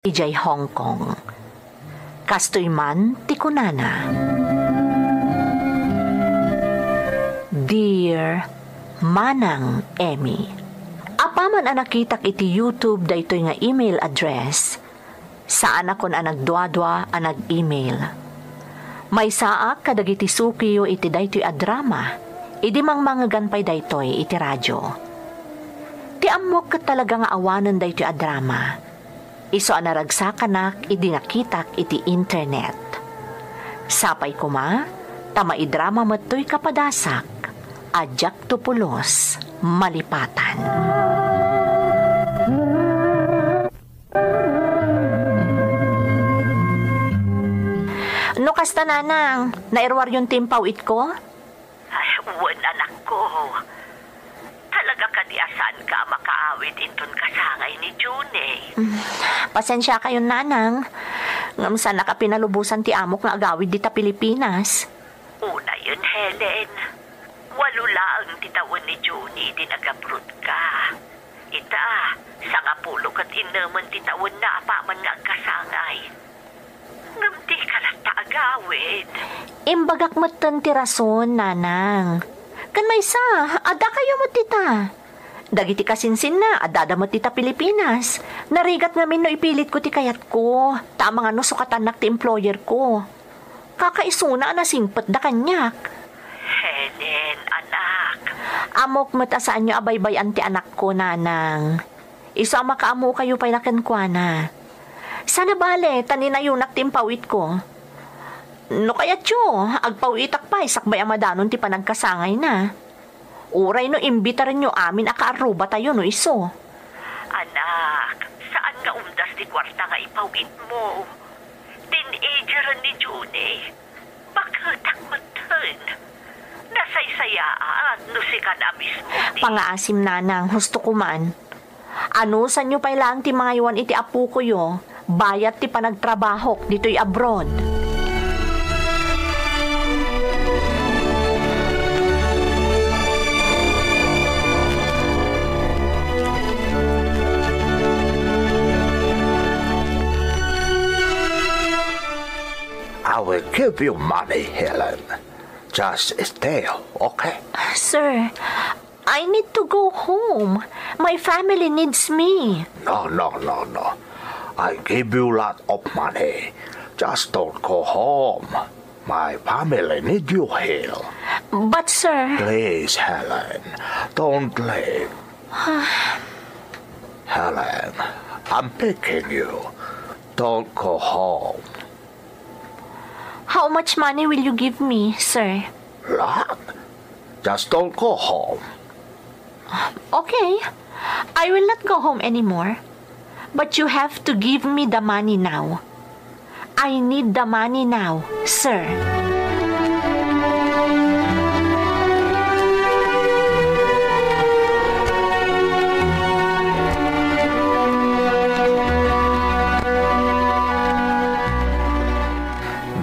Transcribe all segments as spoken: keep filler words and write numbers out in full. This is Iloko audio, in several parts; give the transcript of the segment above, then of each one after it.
idiay Hong Kong. Kastoy man ti kunana, "Dear Manang Emmy, apaman a nakitak iti YouTube daytoy nga email address, saanakon a nagduadua a nag-email. Maysaak kadagiti sukiyo iti daytoy a drama idi mangmangegan pay daytoy iti radyo. Ti ammok ket talaga nga awanen daytoy a drama. Isu a naragsakanak idi nakitak iti internet. Sapay koma ta maidrama met toy kapadasak a diakto pulos malipatan." No kasta, nanang, nairuaryon ti impaw-itko? Ay, wen, anakko. Talaga kadi a saanka a makaawid inton kasangay ni Junie? Mm, pasensiakayon, nanang. Ngem saanak a pinalubosan ti amok nga agawid dita Pilipinas. Unayen, Helen. Walo laeng ti tawen ni Junie idi nag-abroad ka. Ita, sangapulo ket innemen ti tawenna apaman nga agkasangay. Ngem dika latta agawid. Imbagak metten ti rason, nanang. Ken maysa, addakayo met dita. Dagiti kasinsinna, addada met dita Pilipinas. Narigat ngamin no ipilitko ti kayatko, ta amangan no sukatannak ti employerko. Kakaisuna a nasingpetda kaniak. Helen, anak. Ammok met a saanyo a baybay-an ti anakko, nanang. Isu a makaammokayo pay la kenkuana. Saan a bale, ta ninayonak ti impaw-itko. No kayatyo, agpaw-itak pay sakbay a madanon ti panagkasangayna. Uray no imbitarenyo amin a kaarrubatayo no isu. Anak, saan nga umdas ti kuarta nga ipaw-itmo? Teenager ni Junie. Baketak metten. Nasaysayaat no sika a mismo ti Pangaasim, nanang, husto ko man. Anusanyo pay laeng ti mangaywan iti apokoyo, bayat ti panagtrabahok ditoy abroad. I will give you money, Helen. Just stay, okay? Sir, I need to go home. My family needs me. No, no, no, no. I give you lot of money. Just don't go home. My family need you here. But, sir. Please, Helen, don't leave. Helen, I'm begging you, don't go home. How much money will you give me, sir? Lot. Just don't go home. Okay. I will not go home anymore. But you have to give me the money now. I need the money now, sir.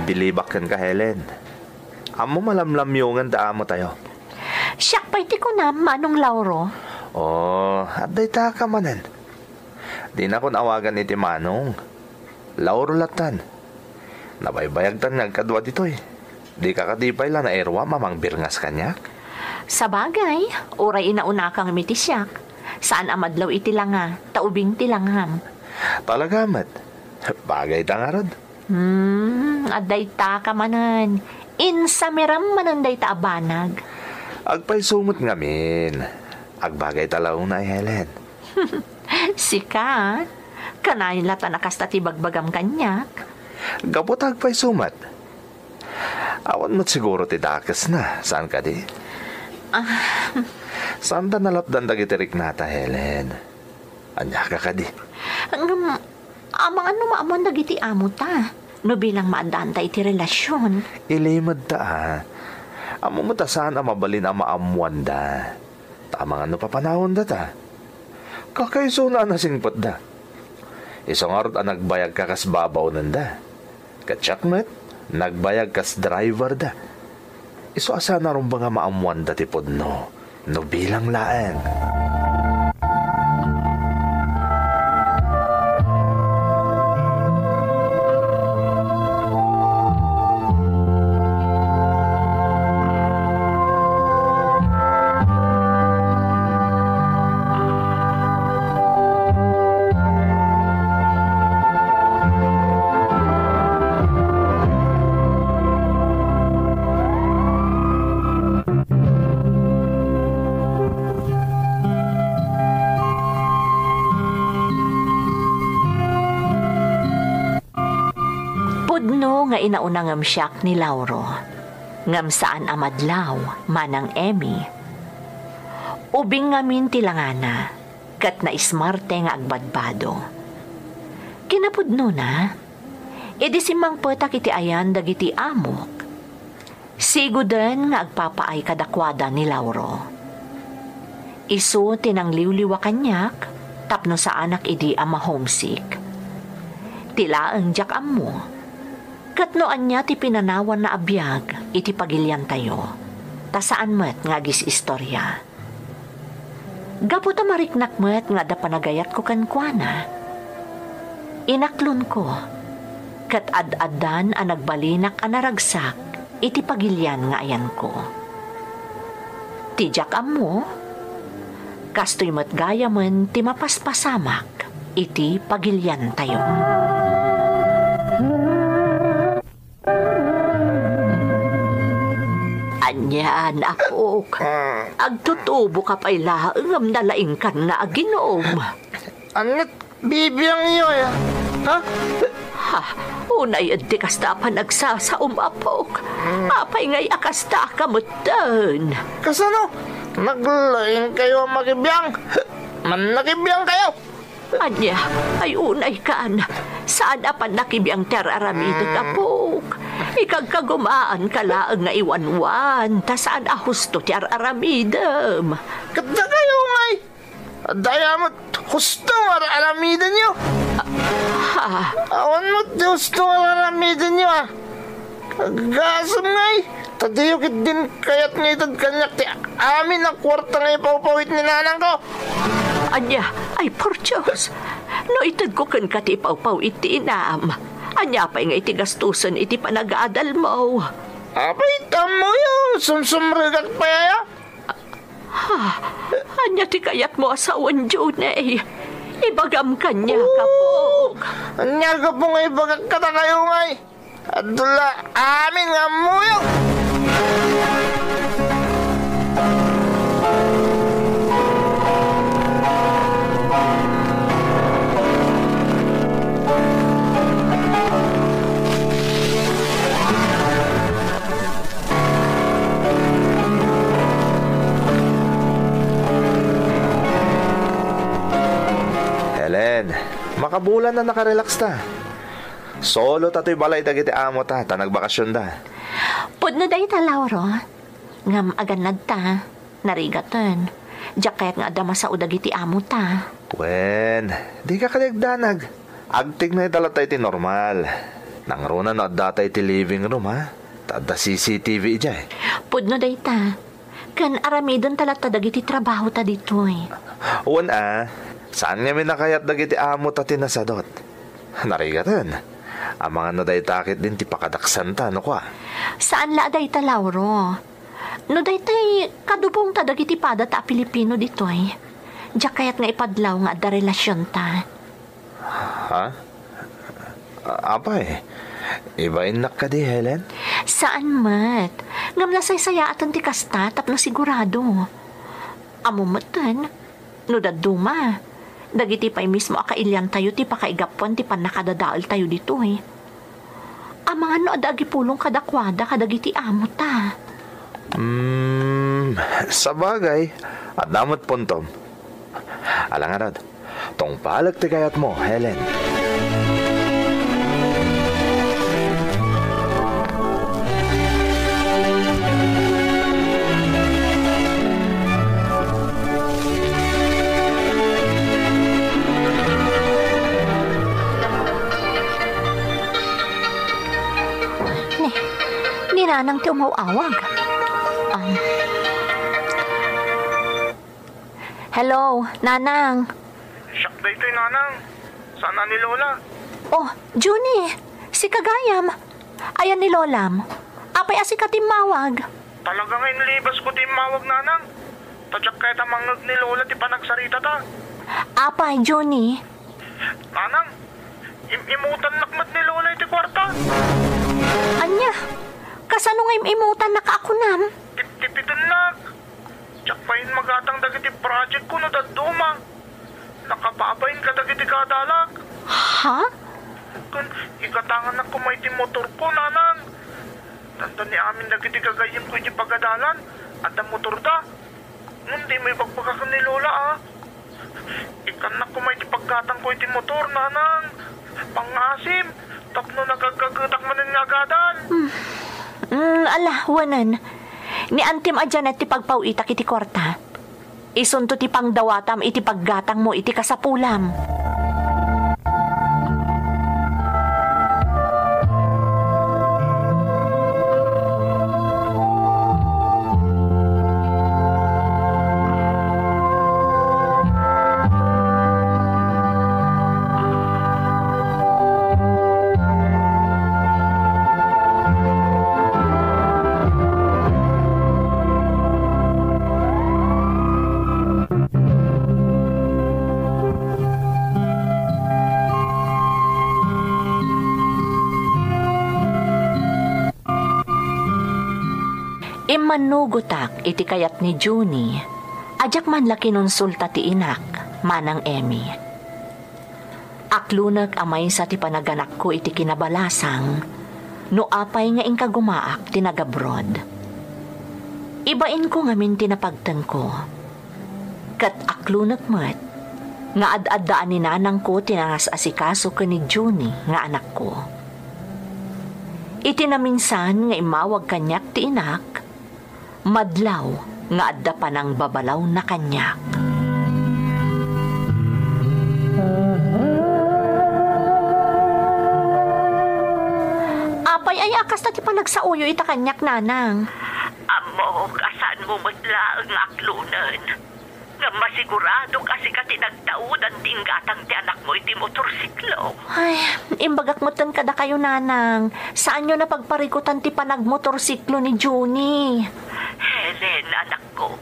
Bilibak kenka, Helen. Ammom a lamlamyongen ti amotayo. Siak pay ti kunam, Manong Lauro. Oh, adda ita ka manen. Dinakon awagan iti Manong. Lauro lattan. Nabaybayagtan nga agkadua ditoy. Dika kadi pay la nairuam a mangbirngas kaniak? Sabagay, uray inaunaka ngem iti siak. Saan a madlaw iti langa, ta ubing ti langam. Talaga met. Bagay ta ngarud. Hmm, adda ita ka manen. Insamiram manen dayta a banag. Agpayso met ngamin. Agbagay ta la unay, Helen. Sika, kanayon la ta nakasta ti bagbagam kaniak. Gapu ta agpayso met. Awan met siguro ti dakesna, saan kadi? Ah. Saan ta nalapdan dagiti riknata, Helen? Ania ka kadi? Ngem, amangan no maammoan dagiti amota, no bilang maaddaanta iti relasion. Ilimedta, a. Ammom ta saan a mabalin a maammoanda. Ta amangan no papanawendata. Kakaisuna a nasingpetda. Isu ngarud a nagbayagka kas babaonenda. Ket siak met, nagbayag kas driverda. Isu a saan a rumbeng a maammoanda ti pudno, no bilang laeng. Napudno nga inauna ngem siak ni Lauro, ngem saan a madlaw, Manang Emmy. Ubing ngamin ti langana, ket naismarte nga agbadbado. Kinapudnona, idi simmangpetak iti ayan dagiti amok, siguden nga agpapaay kadakuada ni Lauro. Isu ti nangliwliwa kaniak tapno saanak idi a ma-homesick. Ti laeng diak ammo, ket no ania ti pinanawanna a biag iti pagiliantayo, ta saan met nga agis-istoria. Gapu ta mariknak met nga adda panagayatko kenkuana, inaklonko, ket ad-addan a nagbalinak a naragsak iti pagilian nga ayanko. Ti diak ammo, kastoy met gayamen ti mapaspasamak iti pagiliantayo. Anian, apok? Ah. Agtutubo ka pay laeng ngem nalaingkan nga aginom. Aniat bibiangyo, aya? Ha? Ha? Unay ti kasta a panagsasaom, apok. Hmm. Apay ngay a kasta ka metten? Kasano? Naglaing kayo a makibiang? Mannakibiang kayo? Ania, ay unay kan. Saan a pannakibiang ti ar-aramidek, hmm, apok. Ikagkagumaan ka laeng nga iwanwan, ta saan a husto ti ar-aramidem. Ket dakayo ngay, adda aya met husto nga ar-aramidenyo. Ah, ha? Awan met ti husto nga ar-aramidenyo, a. Agasem ngay, ta diyo ketdin kayat nga ited kaniak ti amin a kuarta nga ipawpawit ni nanangko. Ania, ay por Dios, no itedko kenka ti ipawpawit ti inam, ania pay nga iti gastusen iti panagadalmo? Apay, tammoyo, sumsumrekak pay aya? Ha? Ania ti kayatmo a sawen, Junie? Ibagam kaniak, apok. Ania gapu nga ibagak kadakayo ngay? Adda la amin nga ammoyo. Helen, makabulan a nakarelax ta. Solo ta toy balay dagiti amo ta, ta nagbakasionda. Pudno dayta, Lauro. Ngem agannad ta, narigaten. Diak kayat nga adda masao dagiti amo ta. Wen, dika kadi agdanag. Agtignay ta latta iti normal. Nangruna no adda ta iti living room, ha? Ta adda C C T V idiay. Pudno dayta. Ken aramiden ta latta dagiti trabaho ta ditoy. Wen a, saan ngamin a kayat dagiti amo ta ti nasadot. Narigaten. Amangan no dayta ketdin ti pakadaksanta, no kua? Saan la a dayta, Lauro. No daytay, kadubongta dagiti padata a Pilipino ditoy. Diak kayat nga ipadlaw nga adda relasionta. Ha? A-, apay, ibainnak kadi, Helen? Saan met. Ngem nasaysayaaten ti kasta tapno sigurado. Ammom metten, no dadduma, dagiti pay mismo a kailiantayo ti pakaigapuan ti pannakadadaeltayo ditoy. Amangan no adda agipulong kadakuada kadagiti amo ta. Hmm, sabagay, adda met puntom. Ala ngarud, tungpalek ti kayatmo, Helen. Ni, ni Nanang ti umaw-awag. Um. Hello, Nanang. Siak daytoy, Nanang. Saan a ni Lola? Oh, Junie, sika gayam. Ayan ni Lolam. Apay a sika ti immawag? Talaga nga inlibasko ti immawag, Nanang. Ta diak kayat a mangngeg ni Lola ti panagsaritata. Apay, Junie? Nanang, im-imutannak met ni Lola iti kuarta. Ania? Kasano nga im-imutannak a kunam? Tiptipidennak. Diak pay immagatang dagiti project ko no dadduma. Nakababain kadagiti kadalak. Ha? Ken igatanganak koma iti motorko, Nanang. Dandani amin dagiti gagayyemko iti pagadalan, adda motorda. Ngem dimo ibagbaga ken ni Lola, a. Ikkannak koma iti paggatangko iti motor, Nanang. Pangngaasim, tapno nagaggagetak manen nga agadan. Hmm. Mm, ala, wanan. Ni Antim a Janet ti pagpaw-itak iti kuarta. Isunto ti pangdawatam iti paggatangmo iti kasapulam. Immannugotak iti kayat ni Junie a diak man la kinonsulta ti inak, Manang Emmy. Aklonek a maysa ti panaganakko iti kinabalasang no apay nga inkagumaak ti nagabroad. Ibainko ngamin ti napagtengko. Ket aklonek met nga ad-addaan ni nanangko ti nangas-asikaso ken ni Junie nga anakko. Iti naminsan nga immawag kaniak ti inak, madlaw nga adda panangbabalawna kaniak. Apay aya a kasta ti panagsaoyo ita kaniak, Nanang? Ammok a saanmo met laeng nga aklonen. Ngem masiguradok a sika ti nagtaudan ti inggatang ti anakmo iti motorsiklo. Ay, imbagak metten kadakayo, Nanang. Saanyo a pagparikutan ti panagmotorsiklo ni Junie. Helen, anakko,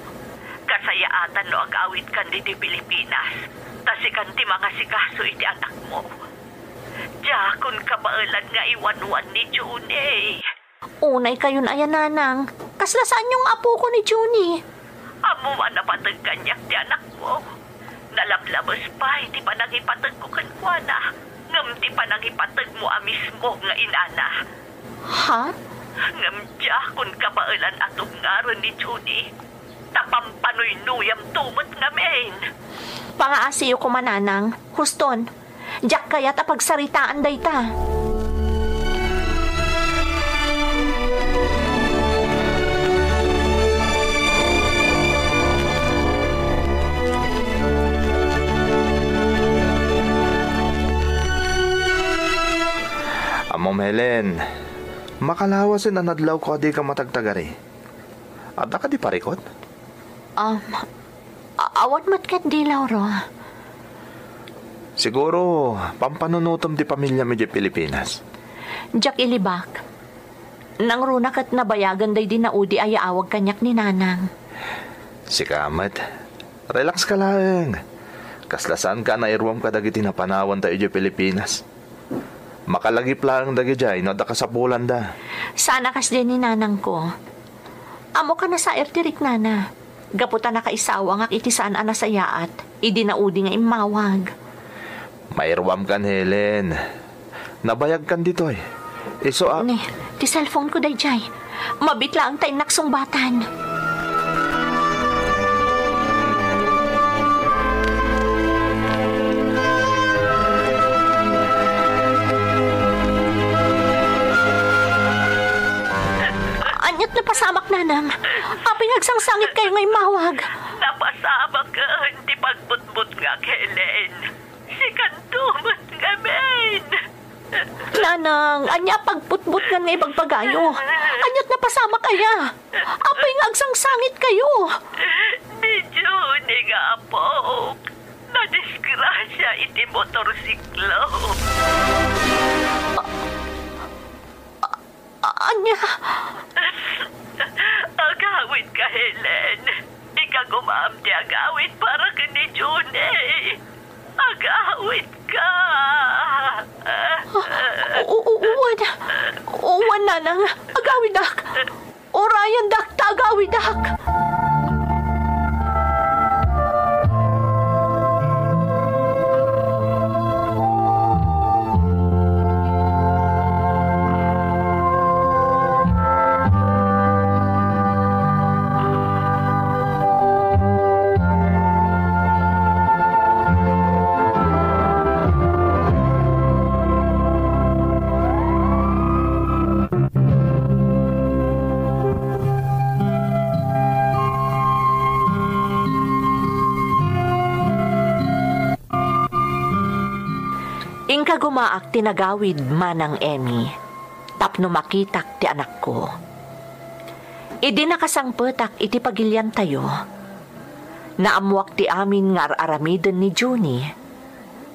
kasayaatan no agawidkan ditoy Pilipinas, ta sikan ti mangasikaso iti anakmo. Diakon kabaelan nga iwanwan ni Junie. Unay kayon aya, Nanang. Kasla saanyo nga apoko ni Junie. Ammom a napateg kaniak ti anakmo. Nalablames pay ti panangipategko kenkuana, ngem ti panangipategmo a mismo nga inana. Ha? Ngem diakon kabaelan a tungaren ni Junie, ta pampanoynuyamto met ngamin. Pangaasiyo koma, Nanang. Huston, diak kayat a pagsaritaan dayta. Ammom, Helen, makalawasen a nadlawko a dika matagtagari. Adda kadi parikut? Um, a-, awan met ketdi, Lauro. Siguro, pampanunotem ti pamiliam idiay Pilipinas. Diak ilibak. Nangruna ket nabayagan daydi naudi a yaawag kaniak ni Nanang. Sika met, relax ka laeng. Kasla saanka a nairuam kadagiti napanawanta idiay Pilipinas. Makalagip laeng dagidiay no adda kasapulanda. Saan a kasdiay ni nanangko. Ammoka a nasair ti riknana. Gapu ta nakaisawangak iti saan a nasayaat idi naudi nga immawag. Mairuamkan, Helen. Nabayagkan ditoy. Isu a— Ni, ti cellphone ko daydiay. Mabiit laeng ta innak sungbatan. Aniat napasamak, Nanang? Apay nga agsangsangitkayo nga immawag? Napasamaken ti pagbutbutngak, Helen. Sikanto met ngamin. Nanang, ania a pagbutbutngan nga ibagbagayo? Aniat napasamak aya? Apay nga agsangsangitkayo? Ni Junie nga apok, nadisgrasia iti motorsiklo. A-, ania? Agawidka, Helen. Ikagumaam ti agawid para ken ni Junie. Agawidka. O-, o-, uwan. Uwan, Nanang. Agawidak. Urayandak ta agawidak. Nagumaak ti nagawid, Manang Emmy, tapno makitak ti anakko. Idi nakasangpetak iti pagiliantayo, naammoak ti amin nga ar-aramiden ni Junie.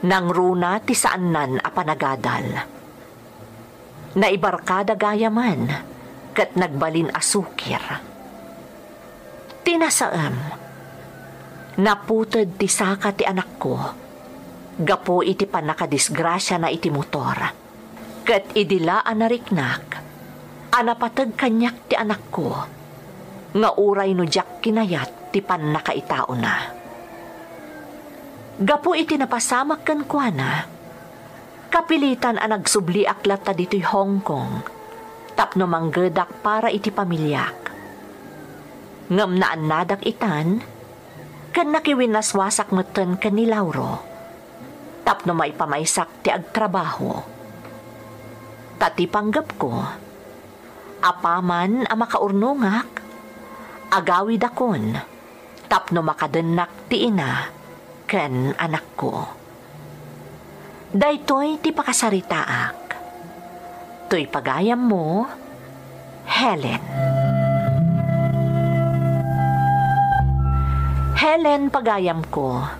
Nangruna ti saannan a panagadal. Naibarkada gayamen ket nagbalin a sukir. Ti nasaem, naputed ti saka ti anakko gapu iti pannakadisgrasiana iti motor. Ket idi la a nariknak a napateg kaniak ti anakko, nga uray no diak kinayat ti pannakaitaona. Gapu iti napasamak kenkuana, kapilitan a nagsubliak latta ditoy Hong Kong tapno manggedak para iti pamiliak. Ngem naannadak itan, ken nakiwinnaswasak metten ken ni Lauro tapno maipamaysak ti agtrabaho. Ta ti panggepko, apaman a makaurnongak, agawidakon tapno makadennak ti ina ken anakko. Daytoy ti pakasaritaak. Toy pagayammo, Helen. Helen, pagayamko,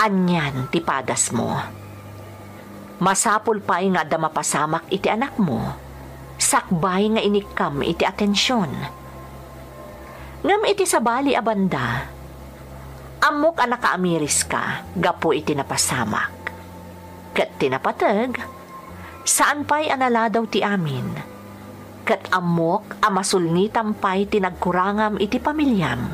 anian ti padasmo. Masapul pay nga adda mapasamak iti anakmo, sakbay nga inikkam iti atension. Ngem iti sabali a banda, ammok a nakaamiriska gapu iti napasamak. Ket ti napateg, saan pay a naladaw ti amin. Ket ammok a masulngitam pay ti nagkurangam iti pamiliam.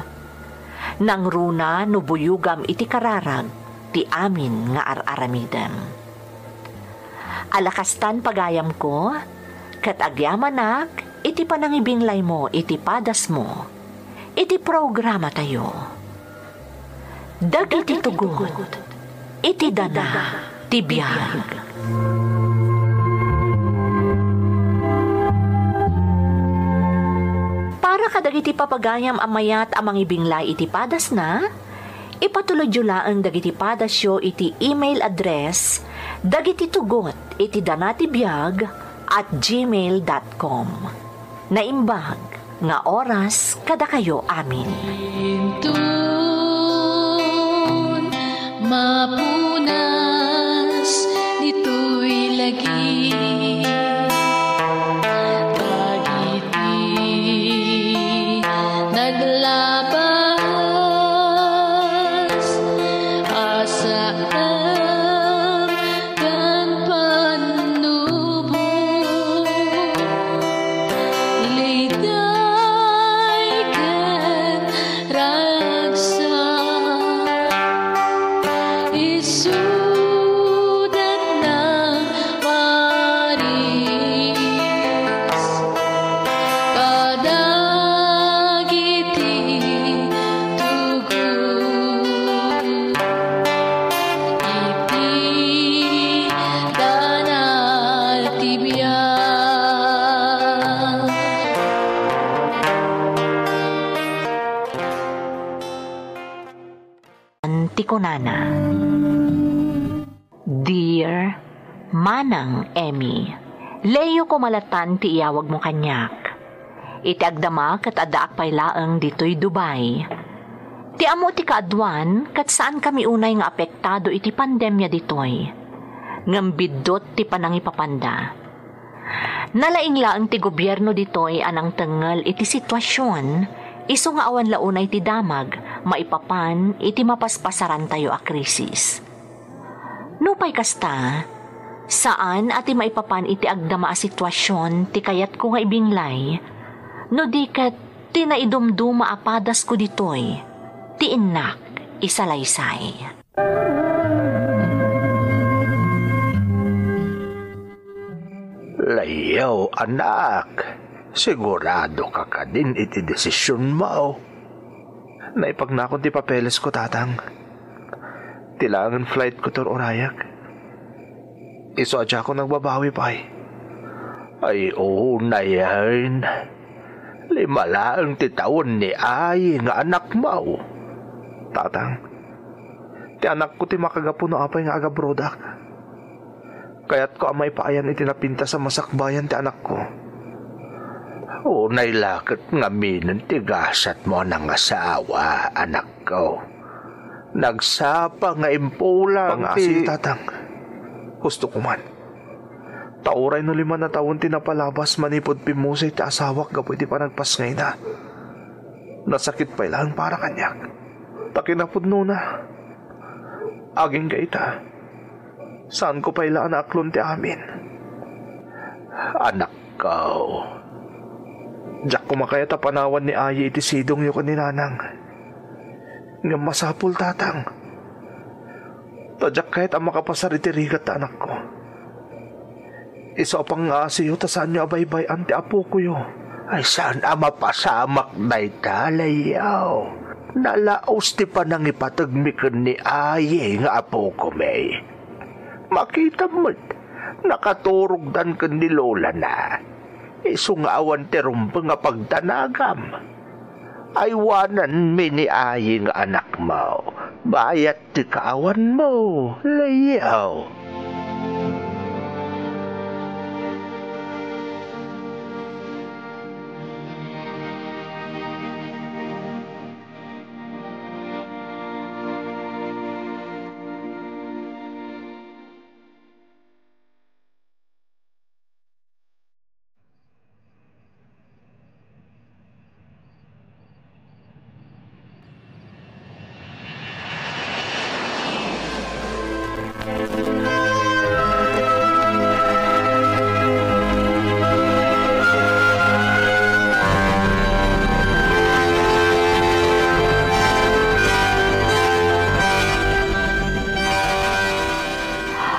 Nangruna no buyogam iti kararag ti amin nga ar-aramidem. Alakastan, pagayamko, ket agyamanak iti panangibinglaymo iti padasmo, iti programatayo. Dagiti tugot iti dana ti biag. Para kadagiti papagayam a mayat a mangibinglay iti padasna, ipatulodyo laeng dagiti padasyo iti email address dagiti tugot iti dana ti biag at gmail dot com. Naimbag nga oras kadakayo amin. Inton mapunas ditoy lagi, dagiti naglabas a saan ken pannubo, liday ken ragsak, isudat nang paris kadagiti tugot iti dana ti biag. Ti kunana, Dear Manang Emmy, Leo koma latta ti iyawagmo kaniak. Iti agdama ket addaak pay laeng ditoy Dubai. Ti ammo ti kaaduan ket saankami unay nga apektado iti pandemia ditoy. Ngem biddut ti panangipapanda. Nalaing laeng ti gobierno ditoy a nangtengngel iti situasion, isu nga awan la unay ti damag maipapan iti mapaspasarantayo a krisis. Nupay kasta, saan a ti maipapan iti agdama a situasion ti kayatko nga ibinglay, no di ket ti naidumduma a padasko ditoy ti innak isalaysay. Leo, anak, sigurado ka kadin iti desisionmo? Naipagnakon ti papelesko, Tatang. Ti laengen flightko ti ur-urayak. Isu a diakon agbabawi pay. Ay, unayen. Lima laeng ti tawen ni Ai nga anakmo. Tatang, ti anakko ti makagapu no apay nga agabrodak. Kayatko a maipaayan iti napintas a masakbayan ti anakko. Unay la ket ngaminen ti gasatmo a nangasawa, anakko. Nagsapa nga impulang Pangngaasim, ti tatang. Husto ko man. Ta uray no lima a tawen ti napalabas manipud pimmusay ti asawak gapu iti panagpasngayna. Nasakit pay laeng para kaniak. Ta kinapudnona, agingga ita, saanko pay la a naaklon ti amin. Anakko, diak koma kayat a panawan ni Ayi iti sidongyo ken ni Nanang. Ngem masapul, tatang. Ta diak kayat a makapasar iti rigat ta anakko. Isu a pangngaasim ta saanyo a baybay-an ti apokoyo. Ay, saan a mapasamak dayta, Leo. Nalaos ti panangipategmi ken ni Ayi nga apokomi. Makitam met, nakaturogdan ken ni lolana. Isu nga awan ti rumbeng a pagdanagam. Aywananmi ni Ayi nga anakmo, bayat ti kaawanmo, Leo.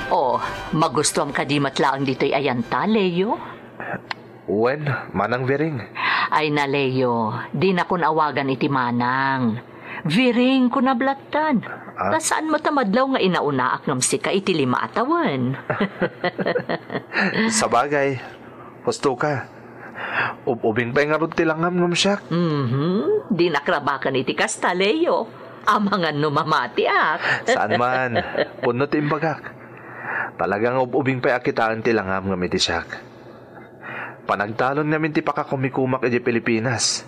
Oh, magustuam kadi met laeng ditoy ayanta, Leo? Wen, Manang Viring. Ay na, Leo, dinakon awagan iti manang. Viring, kuna blattan. Ah? Ta saan met a madlaw nga inaunaak ngem sika iti lima a tawen. Sabagay, husto ka. Ub-ubing pay ngarud ti langam ngem siak. Mhm. Dinak rabaken iti kasta, Leo. Amangan no mamatiak. Saan man. Pudno ti imbagak. Talaga nga ub-ubing pay a kitaen ti langam ngem iti siak. Panagtalon ngamin ti pakakumikumak idiay Pilipinas.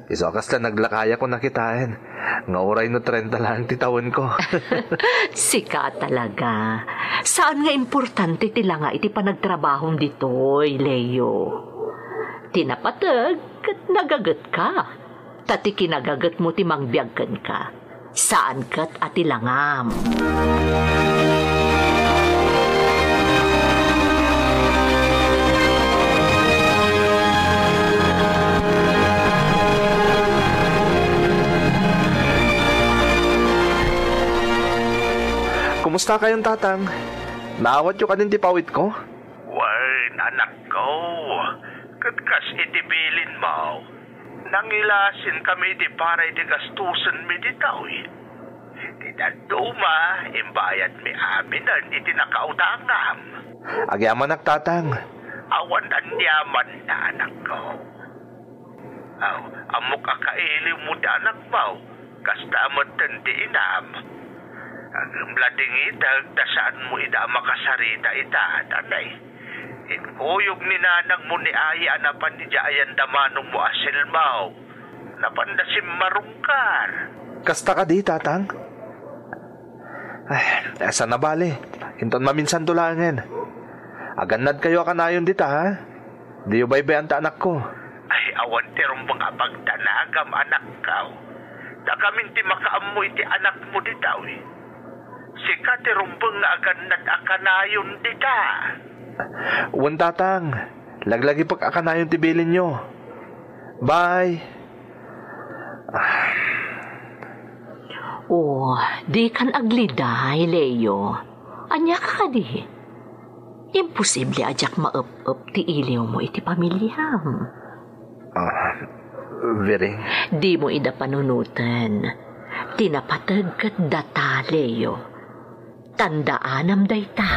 Isu a kasla naglakayak a kitaen, nga uray no trenta laeng ti tawenko. Sika talaga. Saan nga importante ti langa iti panagtrabahom ditoy, Leo. Ti napateg ket nagagetka. Ta ti kinagagetmo ti mangbiag kenka. Saan ket a ti langam. Kumusta kayon, Tatang? Naawatyo kadin ti pawitko? Wen, anakko, ket kas iti bilinmo, nangilasin kami iti para iti gastusenmi ditoy. Ti dadduma, imbayadmi aminen iti nakautangam. Agyamanak, Tatang. Awan aniamanna, anakko. Aw, ammok a kailiwmo ti anakmo, kasta metten ti inam. Ngem la dingiteg ta saanmo ida a makasarita ita, tatay. Inkuyog ni nanangmo ni Ayi a napan idiay ayan da manongmo a Selmao. Napanda simmarungkar. Kasta kadi, Tatang? Ay, saan a bale. Inton maminsanto laengen. Agannadkayo a kanayon dita, ha? Diyo baybay-an ta anakko. Ay, awan ti rumbeng a pagdanagam, anakko. Ta kamin ti makaammo iti anakmo dita, wi. Sika ti rumbeng nga agannad a kanayon dita. Wen, Tatang. Laglagipek a kanayon ti bilinyo. Bye. Oh, dikan agliday, Leo. Ania ka kadi? Imposible a diak maep-ep ti iliwmo iti pamiliam. Ah, Viring. Dimo ida panunoten. Ti napateg ket data, Leo. Tandaanam dayta.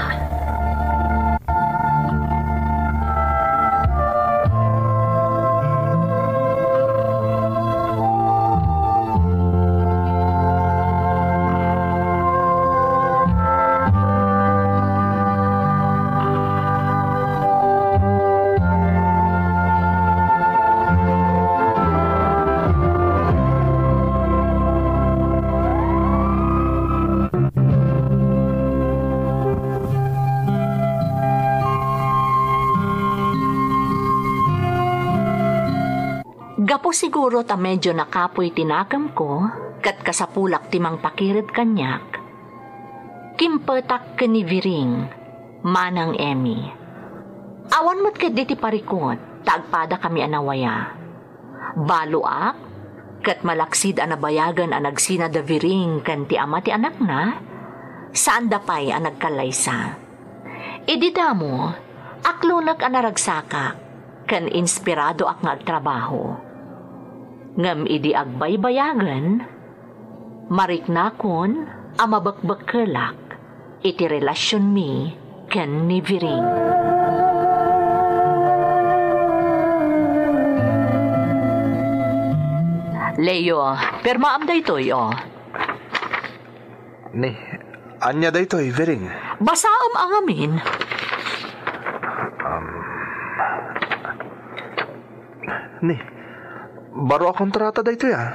Apo siguro ta medyo nakapoy ti nakemko ket kasapulak ti mangpakired kaniak. Kimpetak ken ni Viring, Manang Emmy. Awan met ketdi ti parikut ta agpadakami a nawaya. Baloak, ket malaksid a nabayagen a nagsina da Viring ken ti ama ti anakna, saanda pay a nagkallaysa. Idi damo, aklonek a naragsakak, ken inspiradoak nga agtrabaho. Ngem idi agbaybayagen, mariknakon a mabekbekkelak iti relasionmi ken ni Viring. Leo, pirmaam daytoy, o. Ni, ania daytoy, Viring? Basaem a ngamin. Um, ni, baro a kontrata daytoy, a.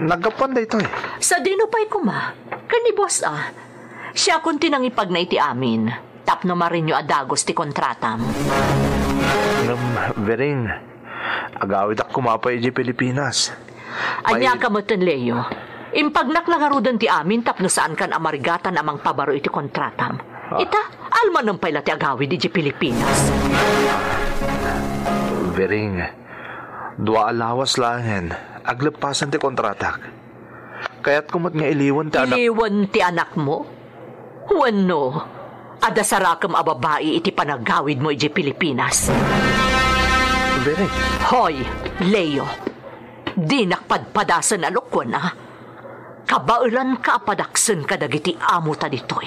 Naggapuan daytoy. Sadino pay koma? Ken ni boss, a. Siakon ti nangipagna iti amin. Tapno marinyo a dagus ti kontratam. Ngem, Viring, agawidak koma pay idiay Pilipinas. Ania ka metten, Leo? Impagnak la ngaruden ti amin tapno saankan a marigatan a mangpabaro iti kontratam. Ah. Ita, almanen pay la ti agawid idiay Pilipinas. Viring, dua a lawas laengen, agleppasan ti kontratak. Kayatko met nga iliwen ti anak- Iliwen ti anakmo? Wenno, adda sarakem a babai iti panagawidmo idiay Pilipinas? Viring. Hoy, Leo. Dinak padpadasen a lokuen, a. Kabaelanka a padaksen kadagiti amota ditoy,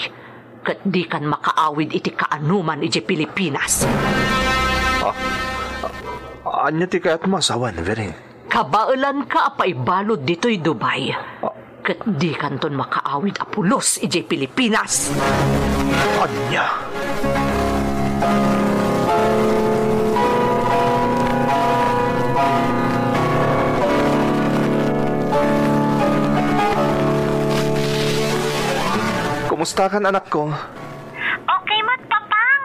ket dikan makaawid iti kaanoman idiay Pilipinas. Ah, ah, ania ti kayatmo a sawen, Viring? Kabaelanka a paibalud ditoy Dubai, ket dikanton makaawid a pulos idiay Pilipinas. Ania? Kumustakan, anakko? Okay met, Papang.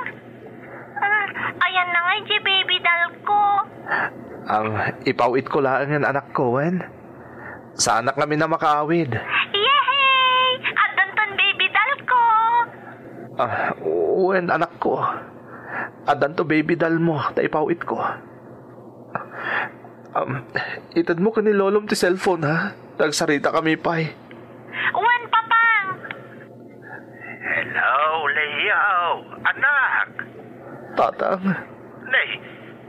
Ah, ayanna ngay ti baby doll ko. Ang ipaw-itko laengen, anakko, wen? Saanak ngamin a makaawid. Yehey! Addanton baby doll ko. Ah, wen, anakko. Addanto baby doll mo, ta ipaw-itko. Um, itedmo ken ni lolom ti cellphone, ha? Nagsaritakami pay. Wen, Papang. Hello, Leo, anak. Tatang. Nay,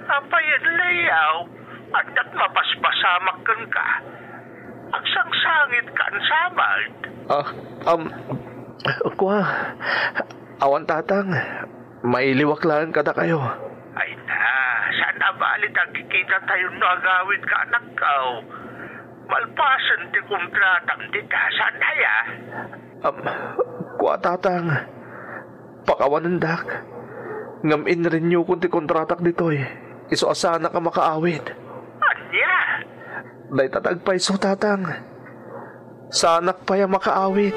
apay, Leo, adda't mabasbasamak kenka. Agsangsangitka, samet? Ah, um, kua, awan, Tatang. Mailiwak laeng kadakayo. Ay na, saan a bali ti agkikitatayo no agawidka, anakko? Malpasen ti kontratam dita, saan aya? Um, kua, Tatang, pakawanendak. Ngem inrenewkon ti kontratak ditoy. Isu a saanak a makaawid. Ania? Dayta ti agpayso, Tatang. Saanak pay a makaawid.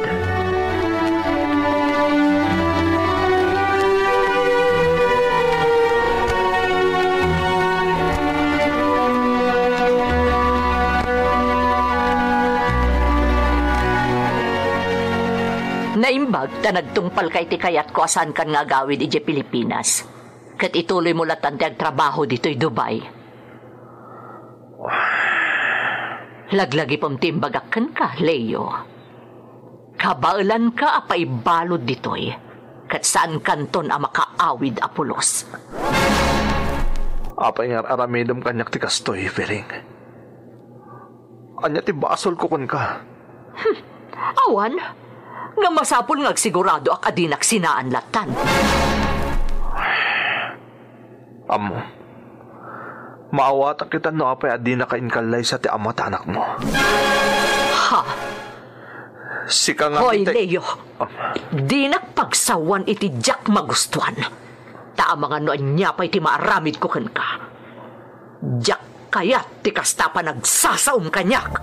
Naimbag ta nagtungpalka iti kayatko a saankan nga agawid idiay Pilipinas. Ket ituloymo latan ti agtrabaho ditoy Dubai. Laglagipem ti imbagak kenka, Leo. Kabaelanka a paibalud ditoy, ket saankanton a makaawid a pulos. Apay nga ar-aramidem kaniak ti kastoy, Piring? Ania ti basolko kenka? Hmm, awan. Nga masapul nga agsiguradoak a dinak sinaan latan. Ammo, maawatak ita no apay a dinaka inkallaysa ti ama ta anakmo. Ha? Sika nga Hoy, ti Leo! Ah. Dinak pagsawan iti diak magustuan. Ta amangan no ania pay ti maaramidko kenka. Diak kayat ti kasta a panagsasaom kaniak.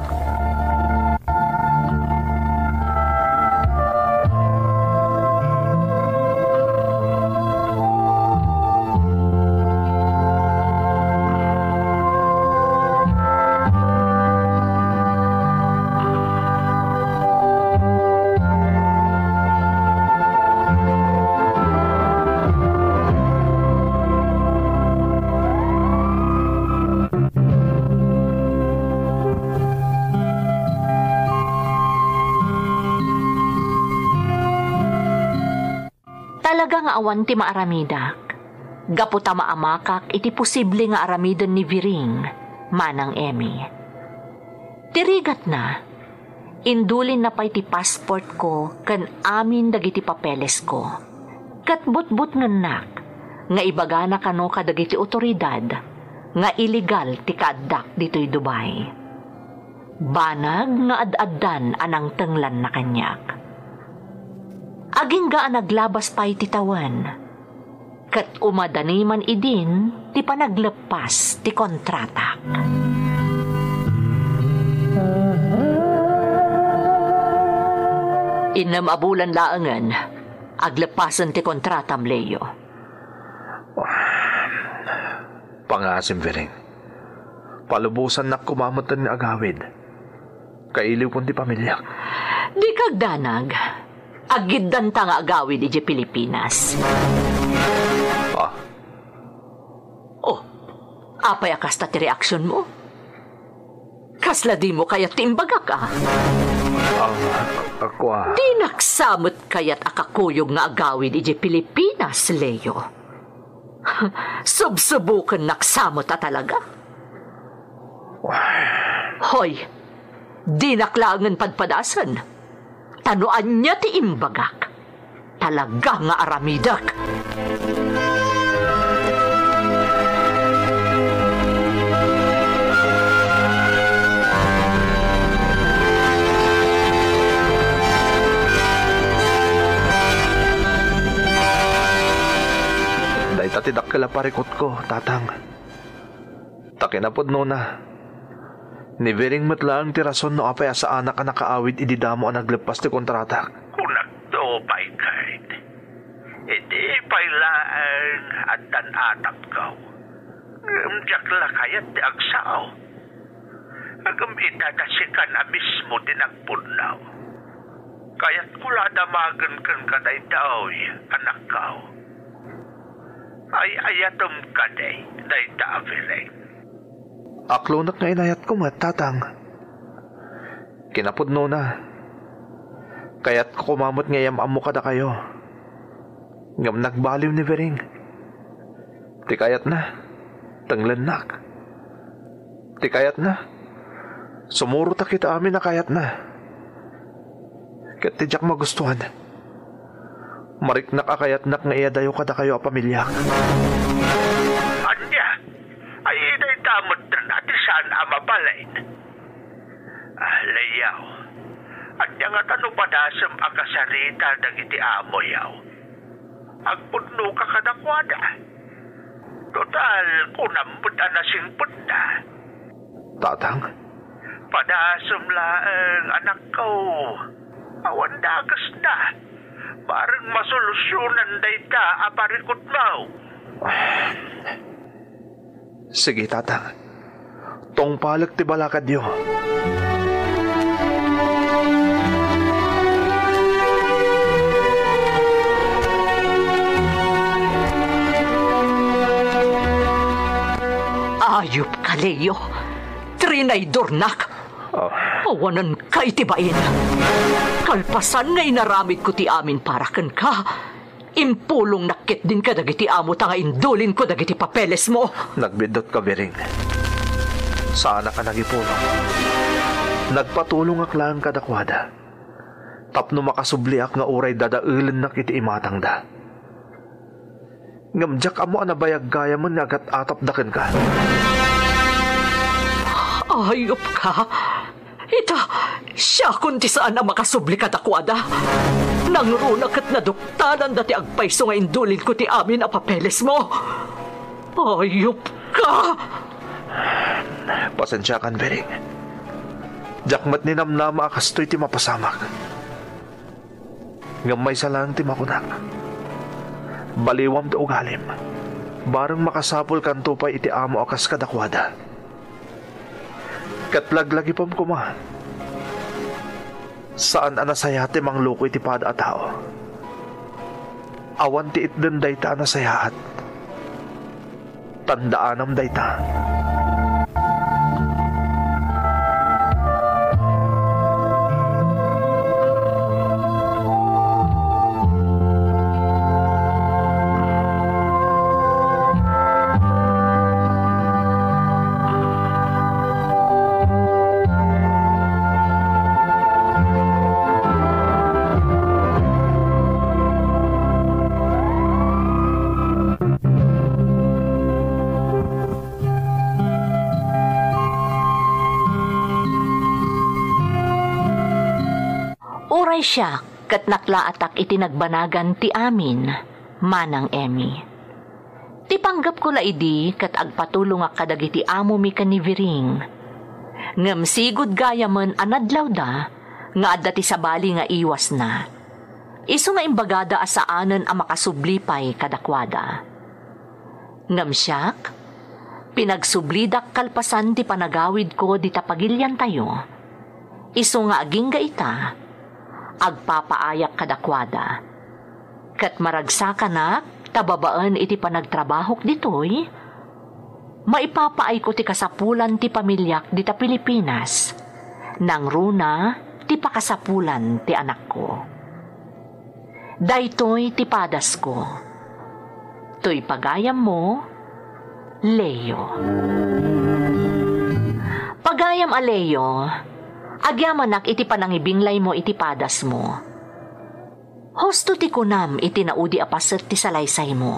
Talaga nga awan ti maaramidak, gapu ta maamakak iti posible nga aramiden ni Viring, Manang Emmy. Ti rigatna, indulinna pay ti passportko ken amin dagiti papelesko, ket butbutngennak nga ibagana kano kadagiti otoridad nga illegal ti kaaddak ditoy Dubai. Banag nga ad-addan a nangtenglanna kaniak. Agingga a naglabas pay ti tawen, ket umadani man idin ti panagleppas ti kontratak. Innem a bulan laengen, agleppasen ti kontratam, Leo. Pangasim, Viring. Palubosannak koma metten nga agawid. Kailiwkon ti pamiliak. Dika agdanag. Agiddanta nga agawid idiay Pilipinas. Ah? Oh, apay a kasta ti reaksionmo? Kasla dimo kayat ti imbagak, a? Ah, ako, ah. Dinak sa met kayat a kakuyog nga agawid idiay Pilipinas, Leo. Subsubukennak sa met a talaga. Hoy, dinak laengen padpadasen. Ta no ania ti imbagak, talaga nga aramidek. Dayta ti dakkel a parikutko, Tatang. Ta kinapudnona, ni Viring met laeng ti rason no apay a saanak a nakaawid idi damo a nagleppas ti kontratak. Kunakto, Baykard, idi pay laeng addan atapko, ngem diak la kayat ti agsao. Ngem ita ta sikan a mismo ti nagpudno. Kayatko la a damagen kenka daytoy, anakko. Ay-ayatem kadi dayta a Viring? Aklonek nga inayatko met, Tatang. Kinapudnona, kayatko koma met nga iyam-ammo kadakayo. Ngem nagbaliw ni Viring. Ti kayatna, tenglennak. Ti kayatna, sumurotak iti amin a kayatna. Ket ti diak magustuan, mariknak a kayatnak nga iyadayo kadakayo a pamiliak. Ania? Ay, dayta metten a ti saan a mabalin. Ah, Leo, ania ngata no padasem a kasarita dagiti amoyo? Agpudnoka kadakuada. Total, kunam met a nasingpetda. Tatang? Padasem laeng, anakko. Awan dakesna. Bareng masolusyonan dayta a parikutmo. Sige, Tatang. Tungpalek ti balakadyo. Ayupka, Leo. Trinaydornak. Ah. Awanenka iti bain. Kalpasan nga inaramidko ti amin para kenka, impulongnak ketdin kadagiti amo ta nga indulinko dagiti papelesmo. Nagbiddutka, Viring. Saanak a nagipulong. Nagpatulongak laeng kadakuada tapno makasubliak nga uray dadaelennak iti imatangda. Ngem diak ammo a nabayag gayamen nga agat-atapda kenka. Ayupka! Ita, siakon ti saan a makasubli kadakuada. Nangruna ket naduktalanda ti agpayso nga indulinko ti amin a papelesmo. Ayupka! Pasensiakan, Viring. Diak met ninamnama a kastoy ti mapasamak. Ngem maysa laeng ti makunak. Baliwam ti ugalim. Bareng makasapulkanto pay iti amo a kas kadakuada. Ket laglagipem koma. Saan a nasayaat ti mangloko iti pada a tao. Awan ti itden dayta a nasayaat. Tandaanam dayta. Siak, ket naklaatak iti nagbanagan ti amin, Manang Emmy. Ti panggepko la idi ket agpatulongak kadagiti amomi ken ni Viring. Ngem sigud gayamen a nadlawda nga adda ti sabali nga iwasna. Isu nga imbagada a saanen a makasubli pay kadakuada. Ngem siak, pinagsublidak kalpasan ti panagawidko dita pagiliantayo. Isu nga agingga ita, agpapaayak kadakuada. Ket maragsakanak ta babaen iti panagtrabahok ditoy, maipapaayko ti kasapulan ti pamiliak dita Pilipinas, nangruna ti pakasapulan ti anakko. Daytoy ti padasko. Toy pagayammo, Leo. Pagayam a Leo, agyamanak iti panangibinglaymo iti padasmo. Husto ti kunam iti naudi a paset ti salaysaymo.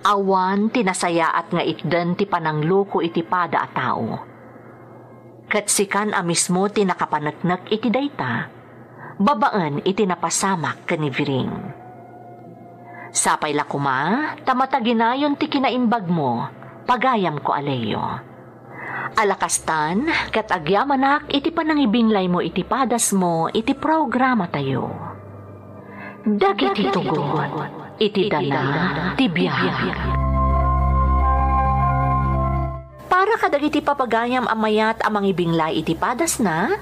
Awan ti nasayaat nga itden ti panangloko iti pada a tao. Ket sikan a mismo ti nakapaneknek iti dayta, babaen iti napasamak ken ni Viring. Sapay la koma ta mataginayon ti kinaimbagmo, pagayamko a Leo. Alakastan, ket agyamanak iti panangibinglaymo iti padasmo iti programatayo. Dagiti tugot iti dana ti biag. Para kadagiti papagayam a mayat a mangibinglay iti padasna,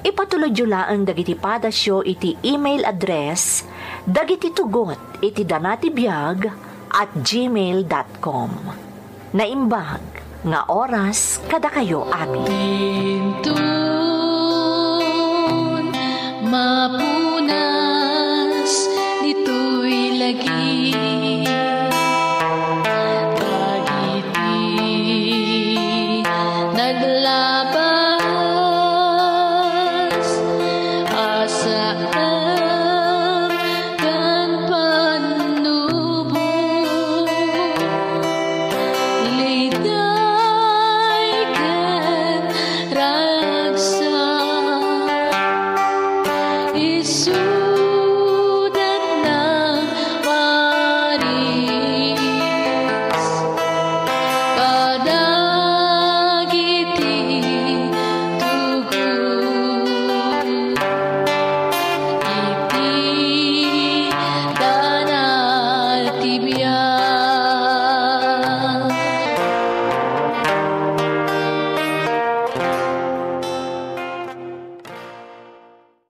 ipatulodyo laeng dagiti padasyo iti email address dagiti tugot iti dana ti biag at gmail dot com. Naimbag nga oras kadakayo amin. Inton mapu-